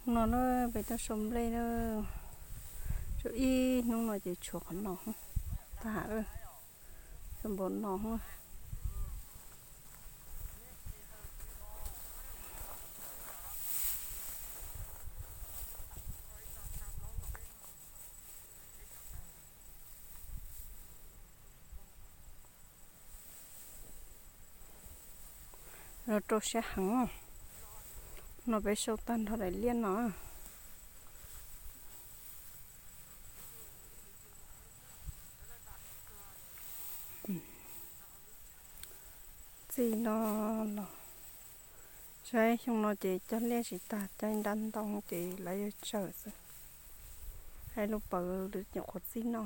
No na, peb tuaj sau nplej na, sau ib hnub no ces tshuav qhov no tag, sau npaum no. Los rau siab heev. No peb sau tag nrho daim liaj no. Txij no los, saib xyoo no ces cog liaj tsis tag, cog ib nrab ntoo ces lawv yuav tsawm xwb. Hais lus pawv nyuam qhuav txij no.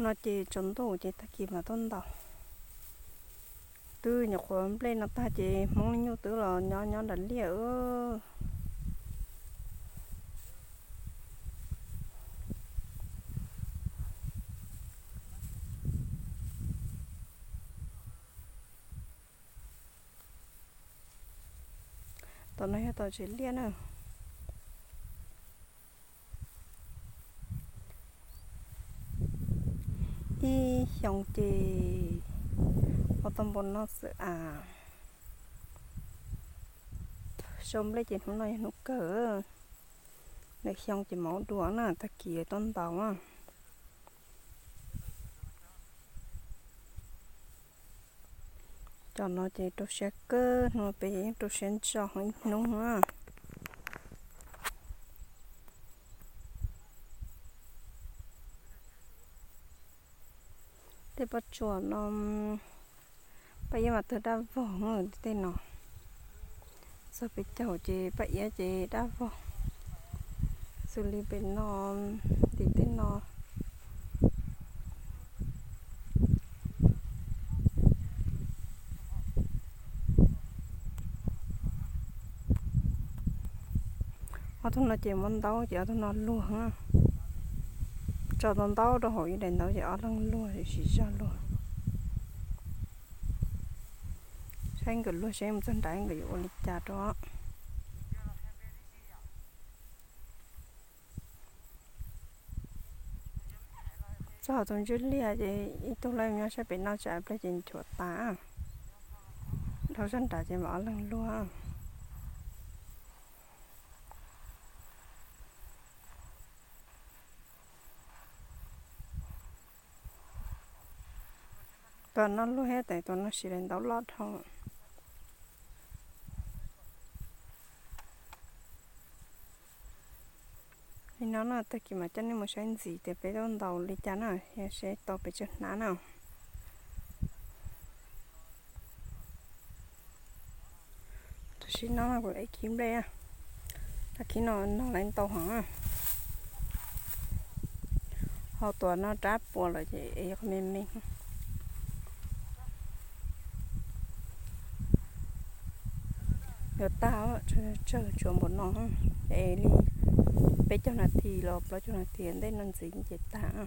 No ces tsaus ntuj ces tag kis mam tuaj ntaus. Twb nyuam qhuav nplej no tag ces Hmoob li nyuj twb los nyob nyob nram liaj. Tom no yog tom tsev liaj na. Ib xyoo ces ua tau npaum no xwb as. Sau nplej ces hnub no yog hnub kawg. Lwm xyoo ces mam ua dua na, tag kis tuaj ntaus na. Cov no ces rau siab kawg, hnub no peb yeej rau siab ntso ib hnub na. Tej pob tsuas no, Paj Iab mas twg daj vog tej no. Txog peb caug ces Paj Iab ces daj vog. Xws li pem no, tim tej no. Ob tug no ces muab ntaub ces ob tug no luag na. Tso tau ntaub rau hauv ib daim ntaub ces ob leeg luag, sim zog luag. Saib nkawd luag seb mus txog nrad nkawd yuav ua li cas rau. Txog tus ntswj liaj ces ib tug lawm nyob sab pem no tsam pliag ces nchuav tas. Dhau zog nrad ces mam ob leeg luag. Tus no luag thiab tes tus no siv daim ntaub loj dhau. Li no na, tag kis mam coj nej mus saib ntxiv tias peb tuaj ntaus li cas na, yog seb tau pes tsawg hnab na. Tam sim no kuv ev khib nplej, khib no no lawv ntau heev. Ho tuam no rab puas lawm ces ev qhov me me. Yuav tag, tsawg tsawg tsuav npaum no, ev li peb caug nas this los plaub caug nas this ntej no ntxiv ces tag na.